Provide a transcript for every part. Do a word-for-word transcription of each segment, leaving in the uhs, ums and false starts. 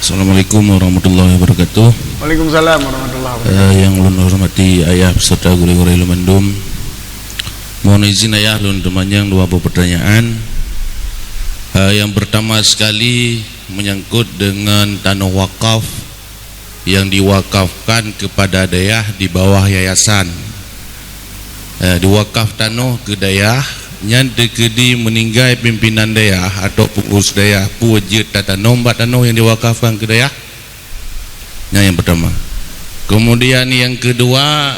Assalamualaikum warahmatullahi wabarakatuh. Waalaikumsalam warahmatullahi wabarakatuh. Eh, yang ulôn hormati ayah beserta gurée-gurée lôn mandum. Mohon izin ayah lôn teumanyong dua buah pertanyaan. Eh, yang pertama sekali menyangkut dengan tanoh wakaf yang diwakafkan kepada dayah di bawah yayasan. Eh, diwakaf tanoh keu dayah, nyan teukeudi meuninggai pimpinan dayah atawa pengurus dayah, peue jeuet tatanom bak tanoh nyang diwakafkan keu dayah? Nyan nyang pertama. Kemudian nyang keudua,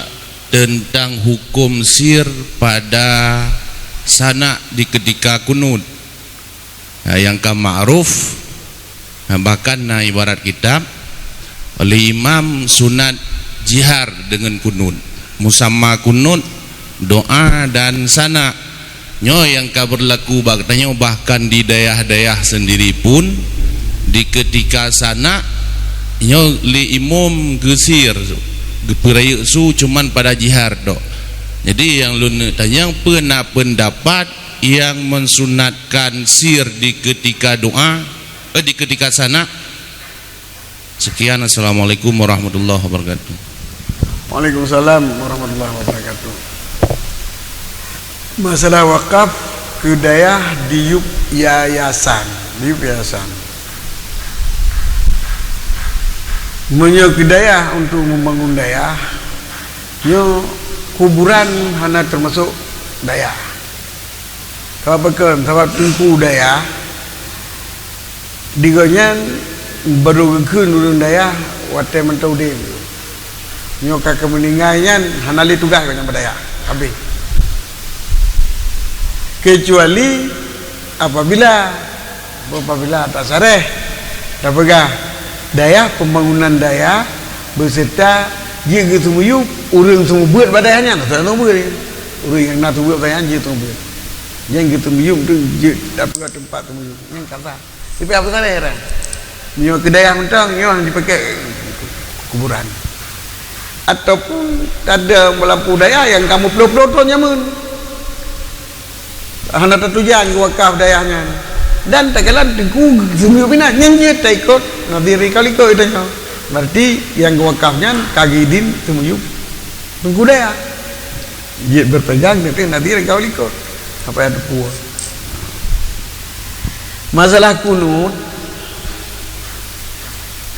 teuntang huköm sir pada sanak di keutika kunut. Ha, nyang ka ma'ruf, ha, bahkan na ibarat kitab, oleh imam sunat jihar deungon kunut. Musamma kunut, doa dan sanak. Nyoe nyang ka beurlaku bak tanyoe, bahkan di dayah-dayah seundiri pun, di keutika sanak, nyoe lé imum geusir, geupeurayeuk su cuman pada jihar tok. Jadi nyang lôn tanyong, peue na peundapat nyang meusunatkan sir di keutika doa, eh, di keutika sanak? Sekian, assalamualaikum warahmatullahi wabarakatuh. Waalaikumsalam warahmatullahi wabarakatuh. Masalah wakaf keu dayah diyueb yayasan, diyueb yayasan. Meunyoe keu dayah untuk membangun dayah, nyoe kuburan hana termasuk dayah. Sabab pakon? Sabab teungku dayah, di gobnyan barô geukheun ureuëng dayah watée mantong udeb. Nyoe ka meuninggai nyan hana lé tugaih gobnyan bak dayah, habéh. Kecuali apabila, apabila tasaréh, tapeugah dayah, pembangunan dayah, beserta jeuet geuseumeuyueb ureuëng seumeubeuet bak dayah nyan, ureuëng nyang na seumeubeuet bak dayah nyan jeuet seumeubeuet. Nyan geuseumeuyueb tu jeuet tapeugah teumpat seumeuyueb. Nyan ka sah. Tapi apa salah heran? Nyoe keu dayah mantong, nyoe jipakai kuburan. Ataupun tadong bak lampôh dayah nyang ka meuploh-ploh thon jameun. Hana tatujan geuwakaf dayah nyan. Dan takalon teungku seumeubeuet pinah, nyan jeuet taikot nadhir likot-likot geutanyoe. Berarti nyang geuwakaf nyan ka geuidin seumeuyueb teungku dayah. Jeuet berpegang dengan nadhir likot-likot. Apa nyang teupeue? Masalah kunut,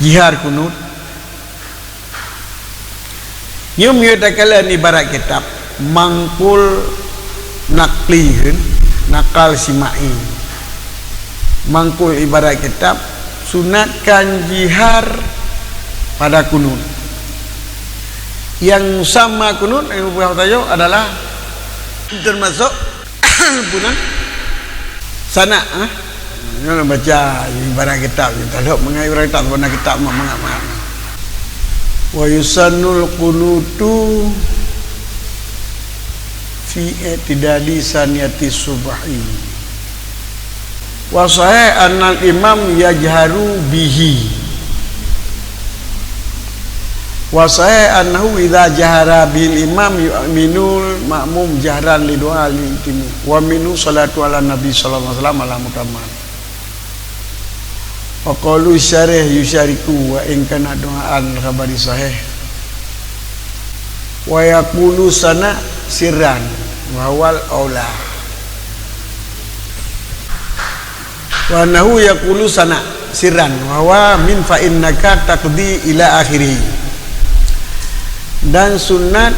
jihar kunut. Nyoe meunyoe takalon ibarat kitab Manqul Naqli kheun, Naqal Sima'i. Manqul ibarat kitab, sunatkan jihar pada kunut. Nyang sama kunut, nyang peugah tanyoe adalah termasuk punah sanak, ha? Nyoe baca ibarat kitab, kita lhok mangat ibarat kitab, sebenarnya kitab mangat-mangat. Wa yusannul qunutu fi i'tidali saniyati subhi. Wa sahih annal imam yajharu bihi. Wa sahih annahu idza jahara bil imam yu'minul ma'mum jahran li du'a lil imam. Wa minhu salatu ala nabi sallallahu alaihi wasallam ala mutamman. Wa qalu syarih yusyariku wa in kana du'aan khabari sahih. Wa yaqulu sana sirran wa huwal aula. Wa annahu yaqulu sana sirran wa huwa min fa innaka taqdi ila akhirih. Dan sunat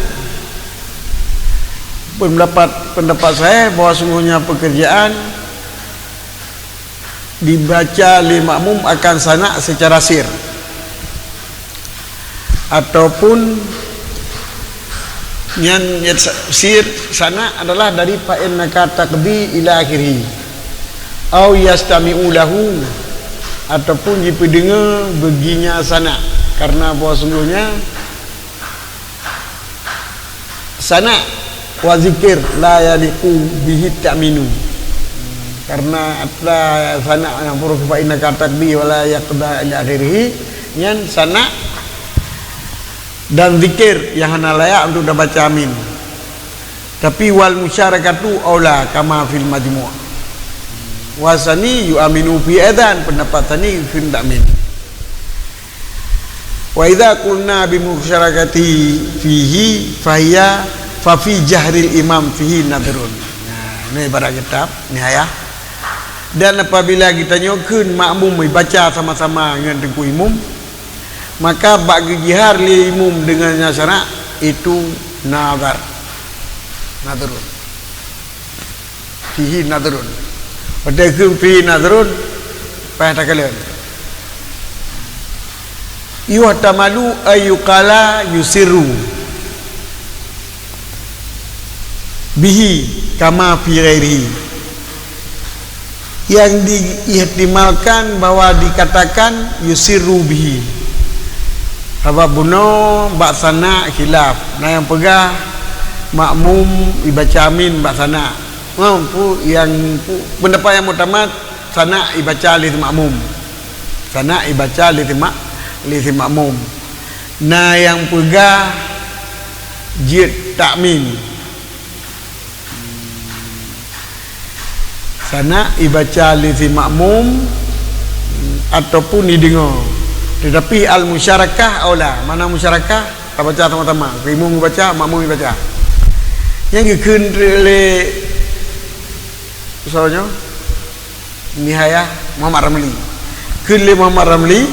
pendapat, pendapat saya bahwa sungguhnya pekerjaan dibaca lé makmum akan sanak secara sir. Ataupun nyan, nyan sa-, sir sanak adalah dari fa innaka taqdi ila akhirih. Au yastami'u lahu, ataupun jipeudeungoe beuginya sanak, karena bahwa sungguhnya sanak wa zikir la yaliqu bihi ta'minu. Karena atra sanak nyang huruf fa innaka taqdi wa la yaqda ila akhirih, nyan sanak dan zikir nyang hana layak untuk tabaca amin. Tapi wal musyarakatu aula kama fil majmu'. Wa sani yu'aminu fi adzan, pendapat sani kheun ta'min. Wa idza qulna bi musyarakati fihi fahiya fa fi jahril imam fihi nadhrun. Nah, ini ibarat kitab Nihayah. Dan apabila geutanyoe kheun makmum baca sama-sama ngon teungku imum, maka bak geujihar lé imum deungon syarak itu nazar. Nadhrun. Fihi nadhrun. Watée kheun fihi nadhrun, payah takalon. Yuhtamalu ay yuqala yusirru bihi kama fi ghairihi. Yang diihtimalkan bahwa dikatakan yusirru bihi. Sabab bunoe bak sana khilaf. Na nyang peugah makmum ibaca amin bak sana. Ngon pu-, yang pu-, pendapat yang muktamad, sana ibaca lé makmum. Sana ibaca lé mak-, lé makmum. Na nyang peugah jeuet takmin. Sana ibaca lé makmum ataupun ideungoe. Tetapi al-musyarakah aula. Mana musyarakah? Tabaca sama-sama. Imum baca, makmum baca. Nyang geukheun lé, soe nyoe, Nihayah Muhammad Ramli. Kheun lé Muhammad Ramli,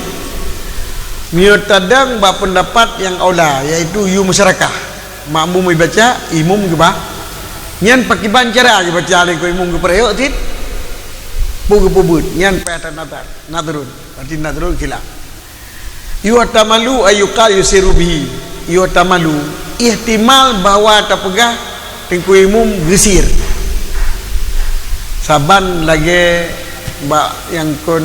meunyoe tadong bak pendapat nyang aula, yaitu yue musyarakah. Makmum ibaca, imum geuba. Nyan pakiban cara geubaca lé keu imum geupeurayok cit. Peue geupeubuet, nyan payah tanazar. Nadhrun. Berarti nadhrun khilaf. Yuhtamalu ay yuqal yusirru bihi. Yuhtamalu, ihtimal bahwa tapeugah teungku imum geusir. Saban lagée bak nyang kon,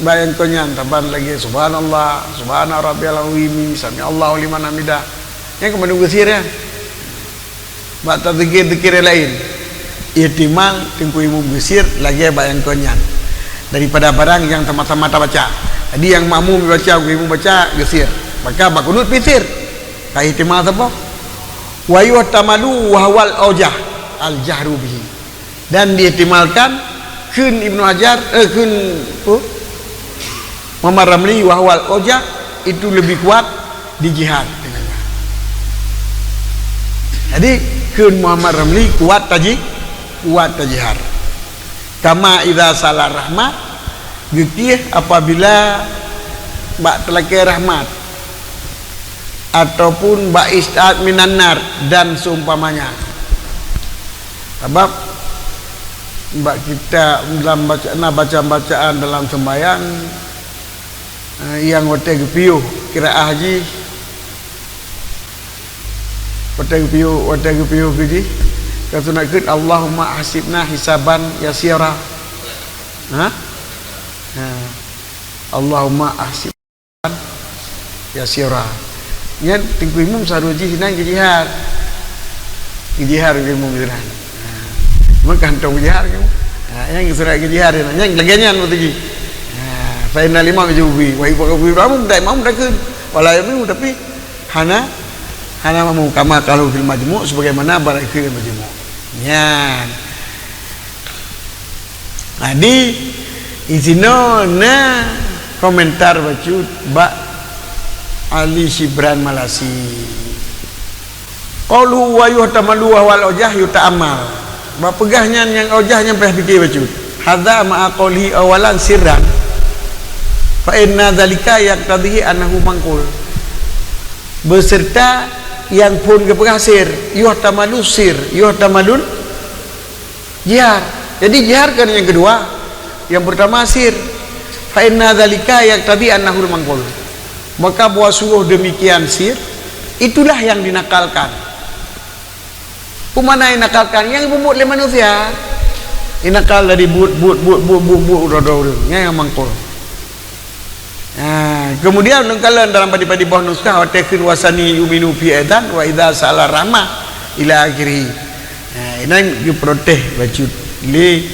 bak nyang kon nyan, saban lagée subhanallah, subhana rabbiyal azim, sami Allahu liman hamidah. Nyang keumanö geusir nyan. Bak tazikir-zikir nyang laén, ihtimal teungku imum geusir lagée bak nyang kon nyan daripada barang nyang sama-sama tabaca. Jadi nyang makmum baca, teungku imum baca, geusir. Maka bak kunut pih sir. Ka ihtimal saboh. Wa yuhtamalu wa huwal aujah al-jahru bihi. Dan diihtimalkan kheun Ibnu Hajar, eh, kheun, oh, Muhammad Ramli, wa huwal aujah, itu lebih kuat dijihar. Jadi kheun Muhammad Ramli kuat taji-, kuat tajihar. Kama idza sala rahmat, geukieh apabila bak teulakée rahmat, ataupun bak isyti'az minan nar dan seumpamanya. Sabab bak kita dalam baca-, na bacaan-bacaan dalam sembahyang, eh, nyang watée geupiôh qiraah jih, watée geupiôh, watée geupiôh keu jih, ka sunat kheun, "Allahumma hasibna hisaban yasira." Ha? Ha. "Allahumma hasib yasira." Nyan teungku imum seuharôh jih nan geujihar. Geujihar teungku imum nan. Ha. Meukan tông geujihar nyan. Ha, nyang surat geujihar nyan. Nyang lagée nyan beutôi jih. Ha, fa innal imam yujibu bihi. Wa yujibu bihi. Imam dak, imam dak kheun. Wala yujibu, tapi hana, hana makmum. Kama qalu fil majmu', sebagaimana barang kheun lam majmu'. Nyan. Jadi, isinoe na komentar bacut bak Ali Syibran Malasi. Qauluhu wa yuhtamalu wa huwal aujah yuta'ammal. Bak peugah nyan nyang aujah nyan payah pike bacut. Hadza ma'a qaulihi awalan sirran. Fa inna dzalika yaqtadhi annahu manqul. Beserta nyang phon geupeugah sir, yuhtamalu sir, yuhtamalul jihar. Jadi jihar kan nyang keudua. Nyang peurtama sir. Fa inna dzalika yaqtadhi annahu manqul. Maka bahwa sungguh demikian sir, itulah yang dinakalkan. Peue makna inakalkan? Nyang ibuet lé manusia. Inakal dari buet, buet, buet, buet, buet, buet, uroe-uroe ureueng. Nyan nyang manqul. Ha, kemudian lôn kalon dalam padé-padé boh nuskah watée kheun wasani yu'minu fi aidan wa idza sa'ala rahmah ila akhirih. Ha, inan geuprotes bacut lé,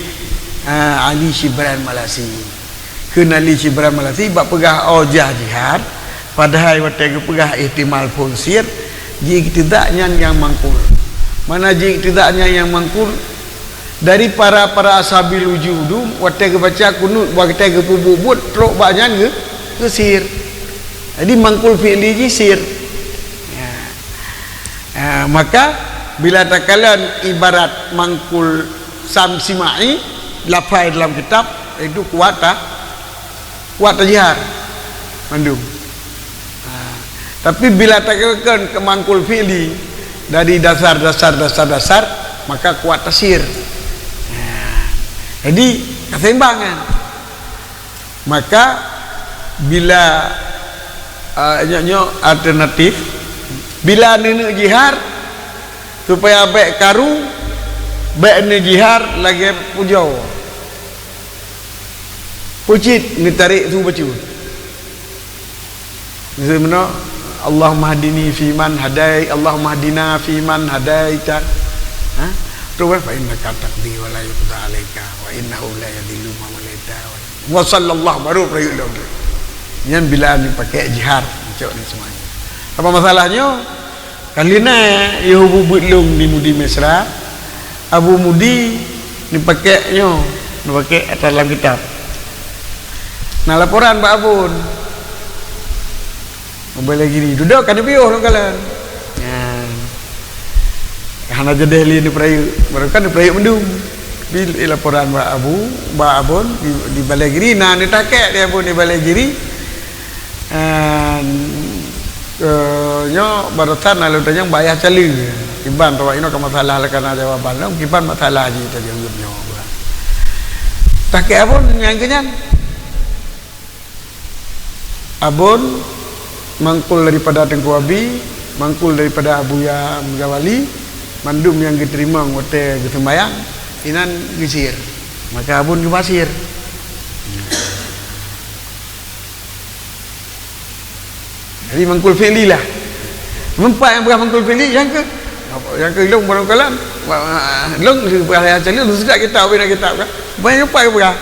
ha, Ali Syibran Malasi. Kheun Ali Syibran Malasi bak peugah aujah jihar, padahai watée geupeugah ihtimal phon sir, jiiktida nyan nyang manqul. Mana jiiktida nyan nyang manqul? Dari para, para ashabil wujudum, watée geubaca kunut, watée geupeubuet-buet, trok bak nyan geu-, geusir. Jadi, mangkul fi'li jih sir. Ya. Ah, maka, bila takalon ibarat mangkul samsima'i, lafai dalam kitab, itu kuat ta-, kuat tajihar mandum. Ah, tapi bila takalon ke mangkul fi'li dari dasar, dasar, dasar, dasar, maka kuat tasir. Ah, jadi, keseimbangan. Maka, bila, ah, nyoe, nyoe alternatif, bila neuneuk jihar, supaya bék karu, bék neujihar lagée pujoe. Pucit neutarek su bacut. Miseue meunoe, "Allahumma hdini fiman hadait, Allahumma hdina fiman hadaita." Ha? Terus, "Fa innaka taqdi wa la yuqda alaika, wa innahu la yadhillu man walaita." Wa sallallahu, baru peurayeuk lom. Nyan bila neupakék jihar, cok ni semuanya. Apa masalahnya? Kan lina, ya, Abu Mudi lôn di Mudi Mesra, Abu Mudi neupakék nyoe, neupakék ata dalam kitab. Na laporan bak Abon. Mubalek Giri. Dudoe kan neupiôh lôn kalon. Nyan. Hana jadeh lé neupeurayeuk. Baru kan neupeurayeuk mandum. Tapi laporan bak Abu, bak Abon di, di Balek Giri. Na neutakek di Abon di Balek Giri. Nyan, eh, nyoe barosan na lôn tanyong bak Yah Cale. Kiban tawak inoe ka masalah lé kana jawaban lôn. Kiban masalah jih tajaweueb nyoe. Takek Abon nyan keu nyan. Abon mangkul daripada Teungku Abi, mangkul daripada Abuya Muzawali, mandum nyang geuteurimong watée geuseumbayang, inan geusir. Maka Abon geubasir. Jadi mangkul fi'li lah. Meumpat nyang peugah mangkul fi'li, nyang keu, nyang keu lôn barangkalan, lôn peugah Yah Cale, lôn seudak kitab, bina kitab kan. Banyak nyang peugah.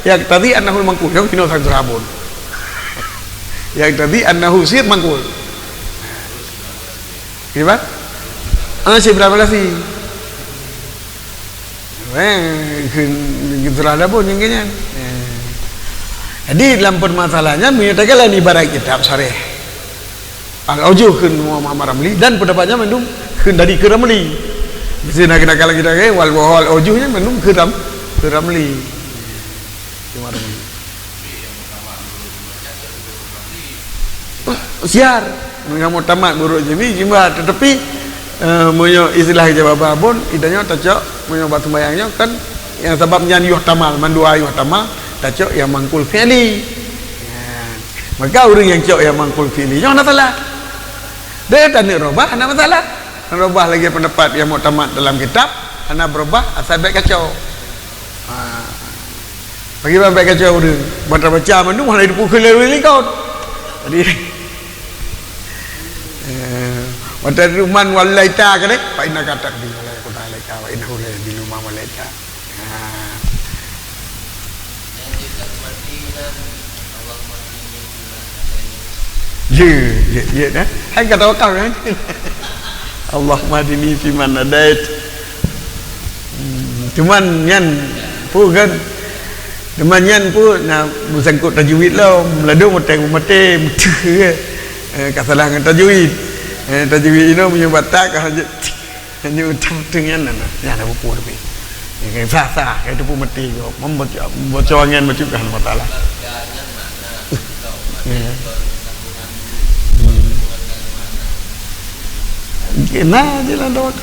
Yaqtadi annahu mangkul. Nyang keunoe sang Abon. Yaqtadi annahu sir mangkul. Kiban? Ah, si Ibrahim Lasi. Eh, keu, keu surah Abon nyang keu nyan. Eh. Jadi, dalam permasalahan nyan, meunyoe takalon ibarat kitab sareh. Al-Aujuh keu Muhammad Ramli dan pendapat nyan mandum keu dari keu Ramli. Mesti nak kena kalah kita ke, wal, wal Aujuh nyan mandum keu Ram-, keu Ramli. Cuma Ramli. Siar. Meunyoe muktamad menurut Jami, cuma tetapi, eh, meunyoe istilah jawaban Abon, ida nyoe tacok, meunyoe bak sembahyang nyoe kan, nyang sabab nyan yuhtamal, mandua yuhtamal, tacok nyang mangkul fi'li. Ya. Maka ureuëng nyang cok nyang mangkul fi'li nyoe hana salah. Dia taneuk robah hana masalah. Robah lagi pendapat nyang muktamad dalam kitab, hana berubah asai bék kacau. Ha. Bagi babek kacau ureuëng. Baca-baca mandum hana dipukul lé ureuëng likot. Jadi, eh, mata ruman walaita kade, fa innaka taqdi wa la yuqda alaika wa innahu la yadhillu man walaita. Ha. Ya, ya, ya, dah. Hai kata wakaf kan? Allahumma hdini fiman hadait. Hmm, cuman nyan pun kan, cuman nyan pun na beusangkot tajwid lom, ladôm watèe meumaté beuteuh ke. Eh, ka salah ngon tajwid. Eh, tajwid inoe meunyoe batak ka hanjeuet, hanjeuet utang teuh nyan na, nyan na buku tapi. Eh, sah-sah, ka itu pun mati juga. Membaca, membaca angin baca kan masalah. Ya. Hmm. Nah, jalan doa.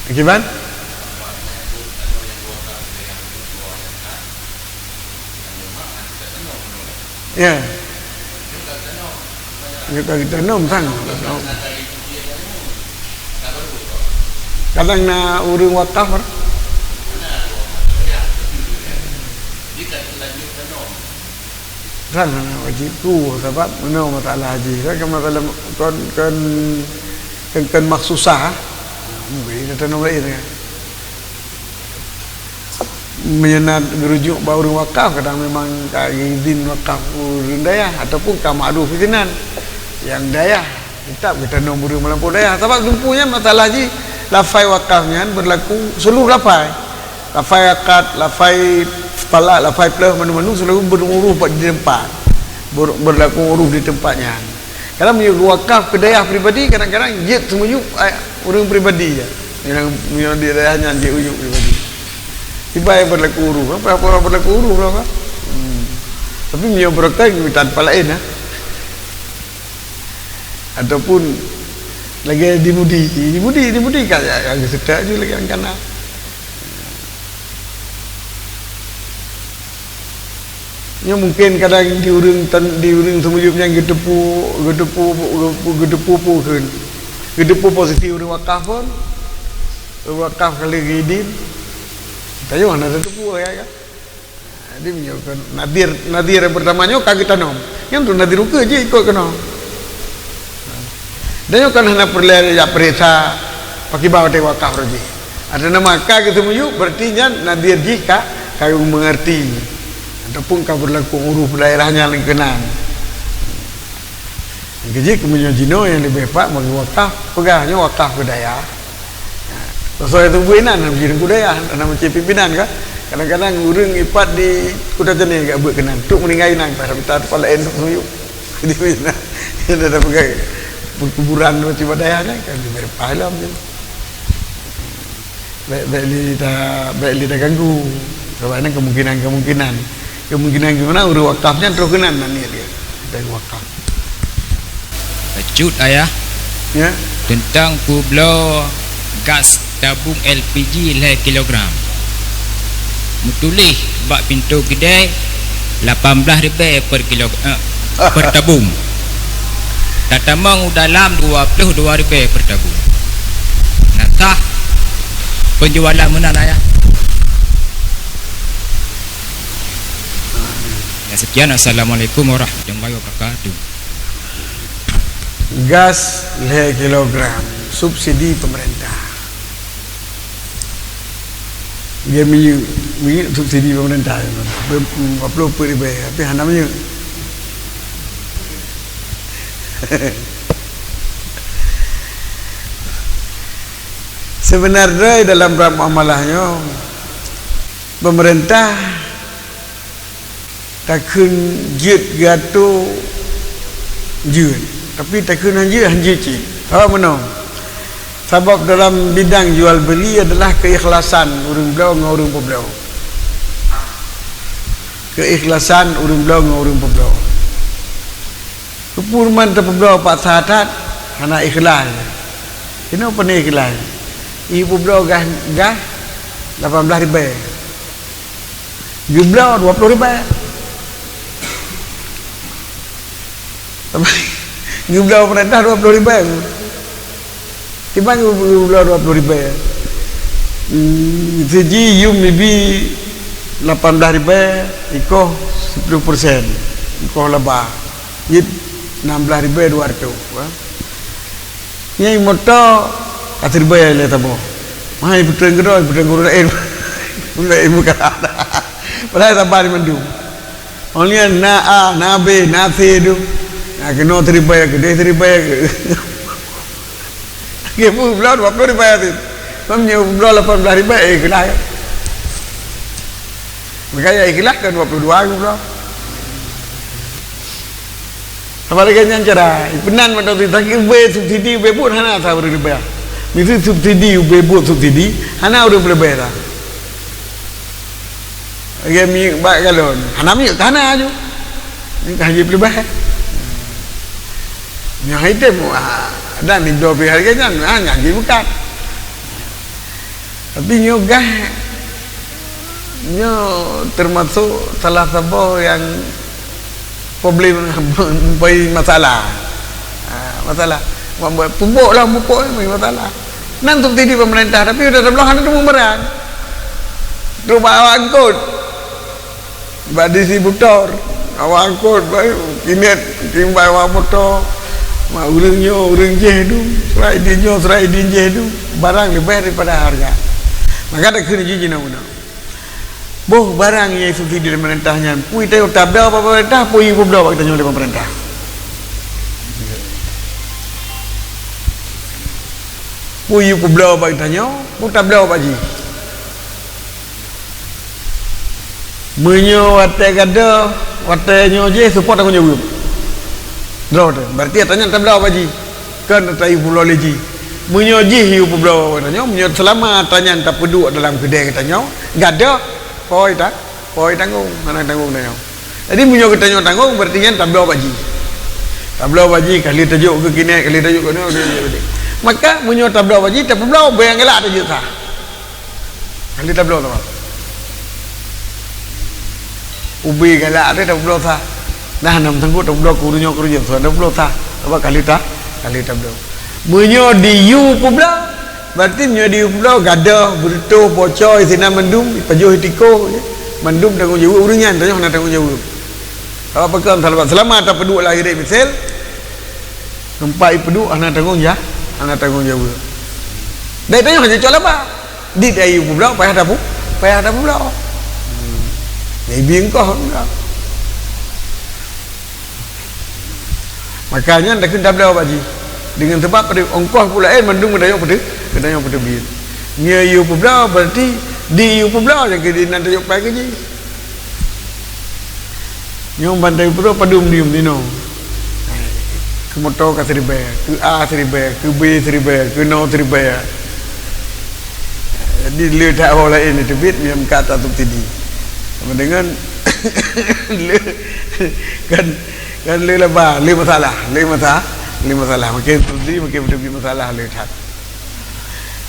Kiban? Ya. Kita, kita nom sang. Kadang na ureuëng wakaf. Sang hana wajib tu sebab meunoe masalah haji. Kan masalah kon, kon, kon, kon maksusah. Mungkin kita nom lain kan. Meunyoe na geurujuk bak ureuëng wakaf, kadang memang ka izin wakaf ureuëng dayah ataupun ka makruf sinan. Nyang dayah Teutap geutanom ureuëng meulampu dayah. Sabab geumpu nyan masalah jih, lafai wakaf nyan beurlaku seuluruh lafai. Lafai akad, lafai talak, lafai pleuh, manu-manu seuluruh beurlaku uruf di teumpat. Ber-, beurlaku uruf di teumpat nyan. Kadang meunyoe geuwakaf keu dayah pribadi, kadang-kadang jeuet seumiyueb, ai, ureuëng pribadi, ya. Nyang, nyang di dayah nyan jeuet uyueb pribadi. Tibai beurlaku uruf, apa, apa beurlaku uruf, apa? Hmm. Tapi meunyoe beurokah, mita teumpat laén, ya. Ataupun lagèe di Mudi. Di Mudi, di Mudi ka, ka, ka geuseutôt ju lagèe nyang kana. Nyoe mungken kadang di ureuëng tan-, di ureuëng seumiyueb nyan geuteupeue, geuteupeue, geuteupeue peue kheun. Geuteupeue posisi ureuëng wakaf phon. Ureuëng wakaf ka lheueh geuidin. Tanyoe hana tateupeue, ya, ya. Jadi, meunyoe keu nadhir, nadhir nyang peurtama nyoe ka geutanom. Nyang tu nadhir ukeue jih ikot keunoe. Dan nyoe kan hana peureulèe jak peuriksa pakriban watèe wakaf roh jih. Artinya, maka geuseumiyueb, berarti nyan nadhir jih ka, ka geumeungeurti. Ataupun ka beurlaku uruf daerah nyan keunan. Nyang keujeuet keu meunyoe jinoe nyang leubeh pat bagi wakaf, peugah nyoe wakaf keu dayah. Soe-soe nyang teubiet inan, na meucit teungku dayah, na meucit pimpinan ka. Kadang-kadang ureuëng ipat di Kuta Teuning ka beuet keunan. Trok meuninggai inan, ka mita teumpat laén trok seumiyueb. Jadi, inan, inan dah peugah pekuburan meucit bak dayah kan, kan diberi pahala macam tu. Bèk, bèk lé ta-, bèk lé taganggu. Sabab nyan kemungkinan-kemungkinan. Kemungkinan-kemungkinan ureuëng wakaf nyan troh keunan na niet dia. Dan wakaf. Bacut, Ayah. Ya. Teuntang peubloe gas tabong L P G lhèe kilogram. Meutuléh bak pintoe keudè lapan blah ribèe per kilo, eh, per tabong. Tatamong u dalam dua ploh dua ribèe per tabong. Na sah penjualan meunan, Ayah? Ya, sekian. Assalamualaikum warahmatullahi wabarakatuh. Gas lhèe kilogram, subsidi pemerintah. Dia minyeuk, minyeuk subsidi pemerintah. Dua ploh peuet ribèe, tapi hana minyeuk. Sebenarnya dalam bab muamalah nyoe, pemerintah takheun jeuet geuatô jeuet, tapi takheun han jeuet, han jeuet cit. Sabab meunoe, sabab dalam bidang jual beli adalah keikhlasan ureuëng bloe ngon ureuëng peubloe. Keikhlasan ureuëng bloe ngon ureuëng peubloe. Keupeue man tapeubloe paksa that, hana ikhlas. Inoe pane ikhlas. Ipeubloe gah, gah lapan blah ribèe. Geubloe dua ploh ribèe. Geubloe peurintah dua ploh ribèe. Kiban geubloe dua ploh ribèe. Hmm, siji yum mibi lapan blah ribèe, ikoh siploh persen. Ikoh laba. Jeuet nam blah ribèe dua reutôh, ha. Nyang moto ka siribèe lé saboh. Hai, peutrön keudroe, peutrön keudroe laén. Laén bukan. Padahai saban mandum. Oh, nyan na A, na B, na C tu. Na keunoe siribèe, keudeh siribèe. Lagèe peubloe dua ploh ribèe tu. Meunyoe peubloe lapan blah ribèe, eh, keulah. Makanya ikhlas kan dua puluh dua ribu lah. Apalagi nyan cara, peunan mantong tu, tapi ubé subsidi, ubé buet hana asa ureuëng leubeh. Misi subsidi, ubé buet subsidi, hana ureuëng leubeh dah. Lagi minyeuk bak galon, hana minyeuk ka hana aju. Ni ka jeuet leubeh. Nyang item, ah, dan di dua puluh harga nyan, ah, nyan jeuet bukan. Tapi nyoe gah, nyoe teumasok salah saboh nyang problem, bagi masalah. Ha, masalah. Mak buat pupuk lah, pupuk ni bagi masalah. Nan subsidi pemerintah, tapi udah sebelah hana teumeubarang. Terus bawa angkut. Bak distributor, awak angkot, baru kinet, timbai awak moto. Mak ureuëng nyoe, ureuëng jih tu, surat idin nyoe, surat idin jih tu, barang leubeh daripada harga. Maka takheun jih jinoe meunoe. Boh barang nyang subsidi dari pemerintah nyan, pui tayo tabda bak pemerintah, pui peubloe bak tanyoe dari pemerintah. Peue yue peubloe bak geutanyoe, peue tabloe bak jih. Meunyoe watée gadôh, watée nyoe jih, seupôt tanggong jaweueb. Droe teuh, berarti atra nyan tabloe bak jih. Kon atra yue peubloe lé jih. Meunyoe jih yue peubloe bak geutanyoe, meunyoe seulama atra nyan tapeuduek dalam keudée geutanyoe, gadôh, po ita, po itanggong, hana tanggong tanyoe. Jadi, meunyoe geutanyoe tanggong, berarti nyan tabloe bak jih. Tabloe bak jih, ka lheueh tajok keu kinék, ka lheueh tajok keu nyoe, keu nyoe, keu nyoe. Maka, meunyoe tabloe bak jih, tapeubloe ubé nyang galak tajok sah. Ka lheueh tabloe sah. Ubé galak teuh tapeubloe sah. Nah, nam sangkot tapeubloe keu ureueng nyoe, keu ureueng nyoe, tapeubloe sah. Sabab ka lheueh ta-, ka lheueh tabloe. Meunyoe di yue peubloe, berarti meunyoe di yue peubloe, gadôh, beureutôh, bocoi, sinan mandum, ipajoh itiko, ya. Mandum tanggong jaweueb ureueng nyan, tanyoe hana tanggong jaweueb. Sabab pakon? Sabab seulama tapeuduek lam akhirat miseue, teumpat ipeuduek hana tanggong ja-, hana tanggong jaweueb. Dan tanyoe hana cocok laba. Di yue peubloe, payah tapu-, payah tapeubloe. Hmm. Jadi, bingkoh. Maka nyan takheun tabloe bak jih. Deungon sabab pada ongkoh pula, eh, mandum geutanyoe peuteu-, geutanyoe peuteubiet. Meunyoe yue peubloe, berarti di yue peubloe nyang keu inan tajok péng keu jih. Nyoe ban tayue peudong padum diyum dinoe. Keu moto ka siribée, keu A siribée, keu B siribée, keu nol siribée. Jadi, le that ho laén teubiet nyang ka tasubsidi. Sama dengan le, kan, kan le laba, le masalah, le masa-, le masalah. Makin subsidi, makin teubiet masalah le that.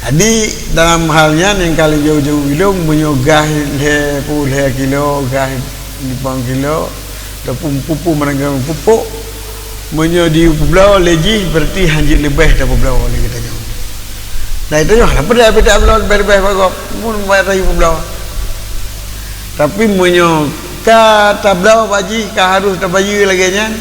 Jadi, dalam hal nyan nyang ka lheueh jauh-jauh ilong, meunyoe gah lhée pu-, lhée kilo, gah limong kilo, ataupun pupuk, meurangkang pupuk, meunyoe dipeubloe lé jih, berarti hanjeuet leubeh tapeubloe lé geutanyoe. Nah, itu nyoe, hana peue dah, beda bloe leubeh-leubeh bak gob, mun bayar tayue peubloe. Tapi meunyoe ka tabloe bak jih, ka harôh tabayeue lagée nyan,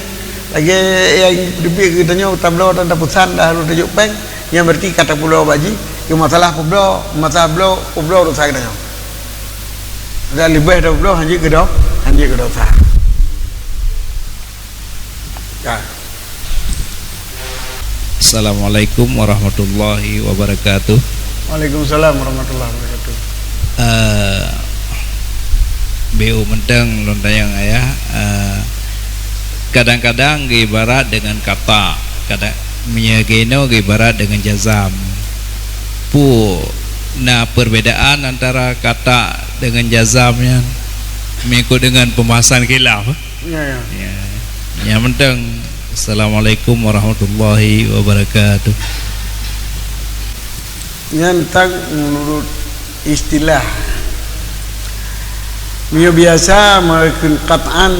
lagée nyang teubiet keu geutanyoe tabloe dan tapeusan dah harôh tajok péng, nyan berarti ka tapeubloe bak jih, keu masalah peubloe, masalah bloe, peubloe dosa geutanyoe. Dan leubeh tapeubloe hanjeuet keu do-, hanjeuet keu dosa. Ya. Assalamualaikum warahmatullahi wabarakatuh. Waalaikumsalam warahmatullahi wabarakatuh. Eh, B U mantong lôn tanyong, Ayah. Eh, kadang-kadang geuibarat deungon qatha', kadang meunyoe geuh inoe geuibarat deungon jazam. Peue na perbedaan antara qatha' deungon jazam nyan? Meuikot deungon pembahasan khilaf. Ya, ya. Ya. Nyang penting, Assalamualaikum warahmatullahi wabarakatuh. Nyan tang meunurot istilah. Meunyoe biasa meukheun qat'an,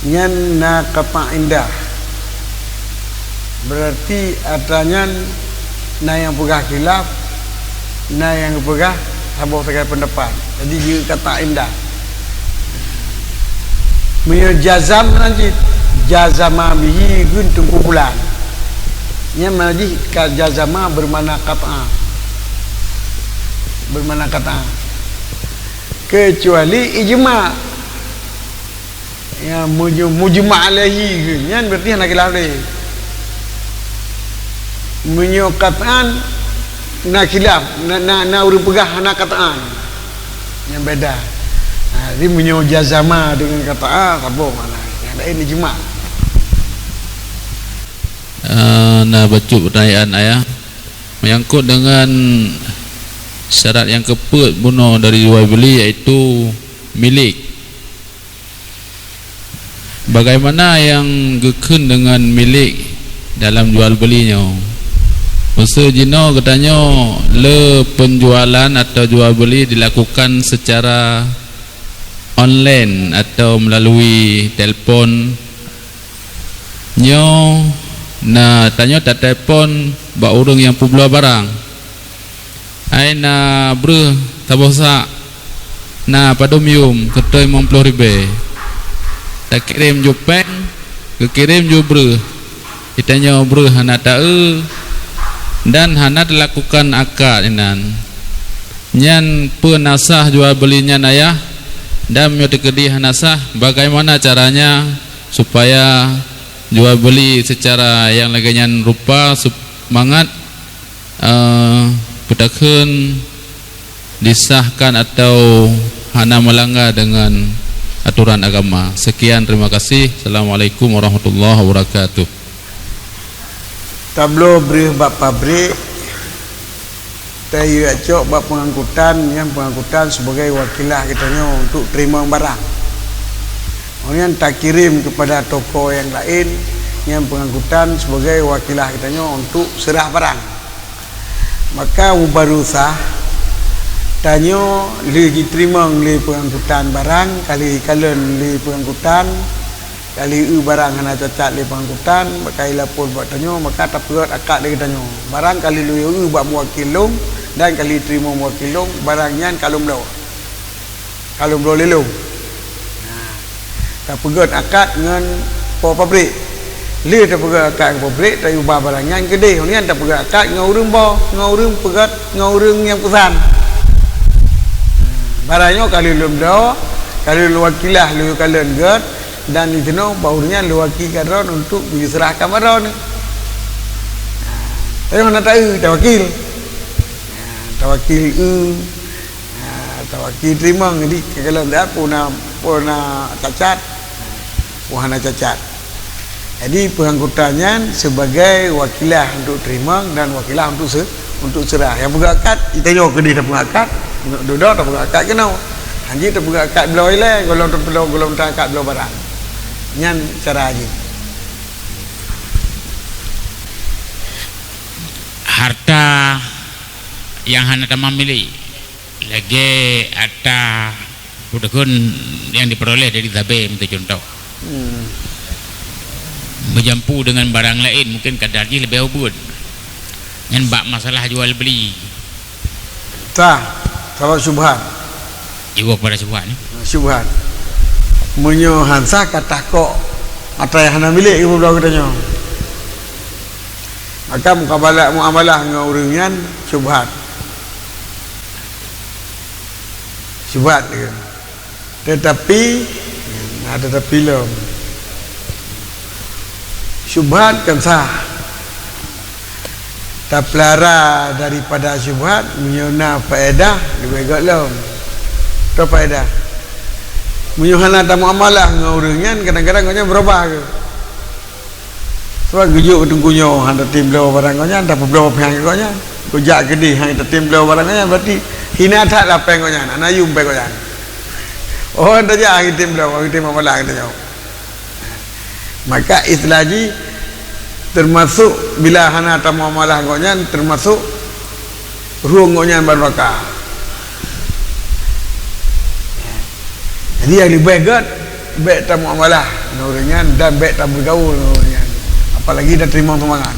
nyan na qat'a' indah. Berarti atra nyan na nyang peugah khilaf, na nyang peugah saboh sagai peundapat. Jadi, jeuet qat'a' indah. Meunyoe jazam nan cit, jazama bihi, geukheun Teungku Pulan. Nyan mana jih ka jazama bermakna qat'a. Bermakna qat'a. Kecuali ijma'. Ya, muju-, mujma' alaihi, nyan berarti hana khilaf lé. Meunyoe qat'an, na khilaf, na, na, na ureuëng peugah hana qat'an. Nyan beda. Ha, jadi meunyoe jazama deungon qat'a, saboh makna. Nyang laén ijma'. Ah, na bacut pertanyaan, Ayah. Menyangkut dengan syarat nyang keupeuet bunoe dari jual beli, yaitu milik. Bagaimana nyang geukheun deungon milék dalam jual beuli nyoe? Meuseu jinoe geutanyoe le peunjualan atawa jual beuli dilakukan seucara online atawa meulalui telepon. Nyoe na tanyoe tatelepon bak ureuëng nyang peubloe barang. Hai na breueh saboh sak, na padum yum, seutôi limong ploh ribée. Takirém ju péng, geukirém ju breueh. Geutanyoe breueh hana taeu dan hana talakukan akad inan. Nyan peue na sah jual beuli nyan, Ayah? Dan meunyoe teukeudi hana sah, bagaimana caranya supaya jual beuli seucara nyang lagée nyan rupa sup-, mangat Eh, peutakheun disahkan atau hana melanggar dengan aturan agama. Sekian, terima kasih. Assalamualaikum warahmatullahi wabarakatuh. Tabloe breueh bak pabrik, tayue cok bak pengangkutan, nyang pengangkutan sebagai wakilah geutanyoe untuk teurimong barang. Kemudian takirém kepada toko yang lain, nyang pengangkutan sebagai wakilah geutanyoe untuk seurah barang. Maka mubaru sah, tanyoe lheueh jiteurimong lé pengangkutan barang, ka lheueh jikalon lé pengangkutan, ka lheueh eu barang hana cacat lé pengangkutan, maka jilapor bak tanyoe, maka tapeugét akad lé geutanyoe. Barang ka lheueh lôn eu bak muwakil lôn dan ka lheueh jiteurimong muwakil lôn, barang nyan ka lôn bloe. Ka lôn bloe lé lôn. Nah, tapeugét akad ngon po pabrik. Lheueh tapeugét akad ngon pabrik, tayue ba barang nyan keudeh. Nyan tapeugét akad ngon ureuëng boh, ngon ureuëng peugét, ngon ureuëng nyang peusan. Barang nyoe ka lheueh lôn bloe, ka lheueh lôn wakilah, lôn kalon gét, dan disinoe bak ureuëng nyan lôn wakilah droen untuk geuseurahkan bak droen. Nah, tanyoe hana taeu, tawakil. Nah, tawakil eu, nah, tawakil teurimong, jadi keugolom that peue na, peue na cacat, peue hana cacat. Jadi pengangkutan nyan sebagai wakilah untuk teurimong dan wakilah untuk se-, untuk seurah. Nyang peugét akad, geutanyoe keudeh tapeugét akad, dudoe tapeugét akad keunoe. Hanjeuet tapeugét akad bloe ilée, golom tapeulo-, golom taakad bloe barang. Nyan cara jih. Harta nyang hana tamah milék, lagée harta peutakheun nyang jipeuroleh dari sabe, meucuntoh. Hmm. Meujampu deungon barang laén, mungken kadar jih leubeh ubeuet. Nyan bak masalah jual beli. Sah, sabab syubhat. Jiwoe kepada syubhat, eh? Syubhat. Meunyoe han sah, ka takok atra nyang hana milék, geubloe geutanyoe. Maka mukabalah, muamalah ngon ureuëng nyan syubhat. Syubhat dia. Tetapi, nah, tetapi lom. Syubhat kan sah. Tapeulara daripada syubhat, meunyoe na faedah, leubeh gét lom. Toh faedah. Meunyoe hana tamuamalah ngon ureuëng nyan, kadang-kadang gobnyan beurubah geuh. Sabab geujok keu teungku nyoe hana tatem bloe barang gobnyan, tapeubloe péng gobnyan. Geujak keudeh hana tatem bloe barang gobnyan, berarti hina that lah péng gobnyan, hana yum péng gobnyan. Oh, tajak hana tatem bloe, hana tatem muamalah geutanyoe. Maka istilah jih teumasok bila hana tamuamalah gobnyan, teumasok rhueng gobnyan bak nuraka. Jadi nyang leubeh gét, bék tamuamalah ngon ureuëng nyan dan bék tabeugaul ngon ureuëng nyan, apalagi tateurimong sumbangan.